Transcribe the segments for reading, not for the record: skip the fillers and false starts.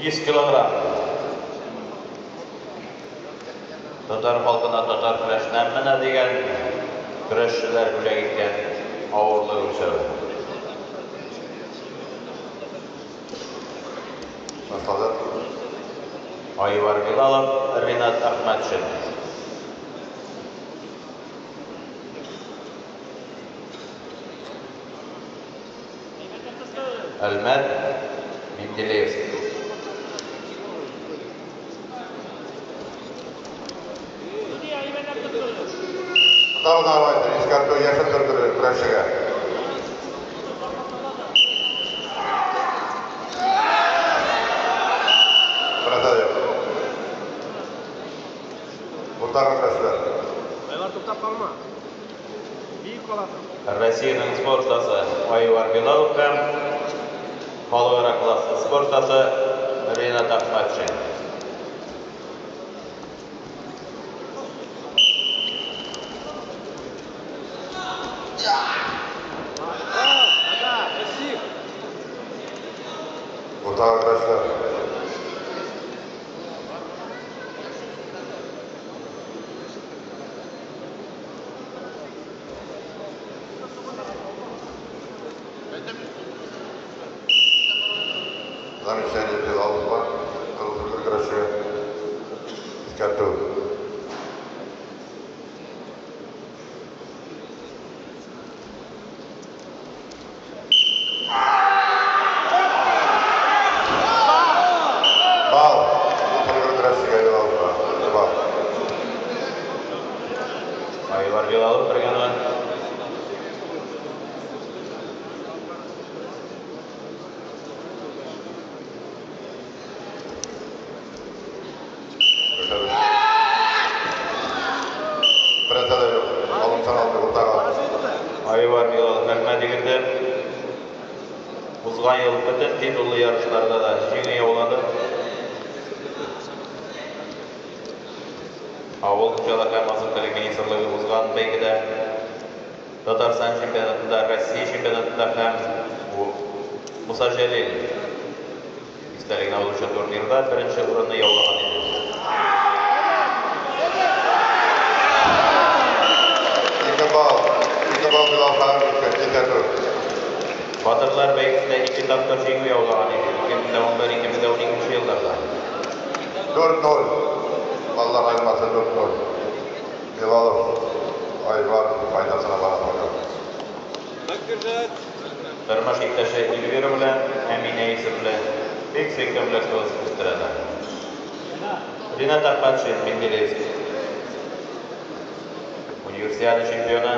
100 килограмм. Татар халкына татар көрәшенә менә дигән көрәшчеләр бүләк иткән авырлык үлчәве. Башладык. Айвар Билалов, Ринат Әхмәтшин. Әлмәт, Менделеевск. Тагын давайте, искәртү яшел сөлгеле көрәшчегә. Берәрсе дә юк. Уртага көрәшчеләр. Айвар, туктап калма. Биек каласың. Россиянең спорт остасы Айвар Билалов һәм халыкара класслы спорт остасы Ринат Әхмәтшин. Да, красив. Уртага көрәшчеләр. Замечание Билаловка, кызыл сөлгеле көрәшчегә. Искәртү. Бал. Кызыл сөлгеле көрәшчегә Билаловка. Бер балл. Айвар Билалов бергә ноль. Көрәшәбез. Берәрсе дә юк. Алым саналмый уртага. Айвар Билалов Әлмәт егете. Узган ел бөтен титуллы ярышларда да җиңү яулады. Авыл хуҗалыгы һәм азык-төлек министрлыгы узган бәйгедә Татарстан чемпионатында, Россия чемпионатында һәм Муса Җәлил истәлегенә узучы турнирда беренче урынны яулаган иде. 2 балл. 2 балл Билаловка кисәтү. Батырлар бәйгесендә ике тапкыр җиңү яулаган иде. 2011-2012 елларда. 4-0. Баллар аермасы 4-0. Билалов Айвар файдасына бара пока. Так держать. Тормыш иптәше Эльвира белән Әминә исемле бик сөйкемле кыз үстерәләр. Ринат Әхмәтшин, Менделеевск. Универсиада чемпионы,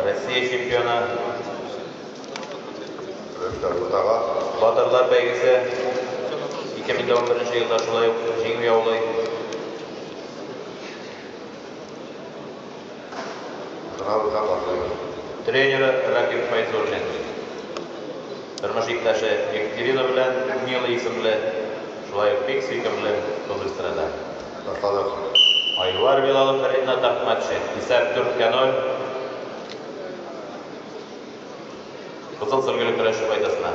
Россия чемпионы, Көрәшләр уртага. Батырлар бәйгесе 2011 елда шулай ук җиңү яулый. Тотынабыз һәм башлыйбыз. Тренеры Ракип Файзуллин. Тормыш иптәше Екатерина белән Мила исемле шулай ук бик сөйкемле кыз үстерәләр. Башладык. Айвар Билалов, Ринат Әхмәтшин. Исәп 4-0. Кызыл сөлгеле көрәшче файдасына.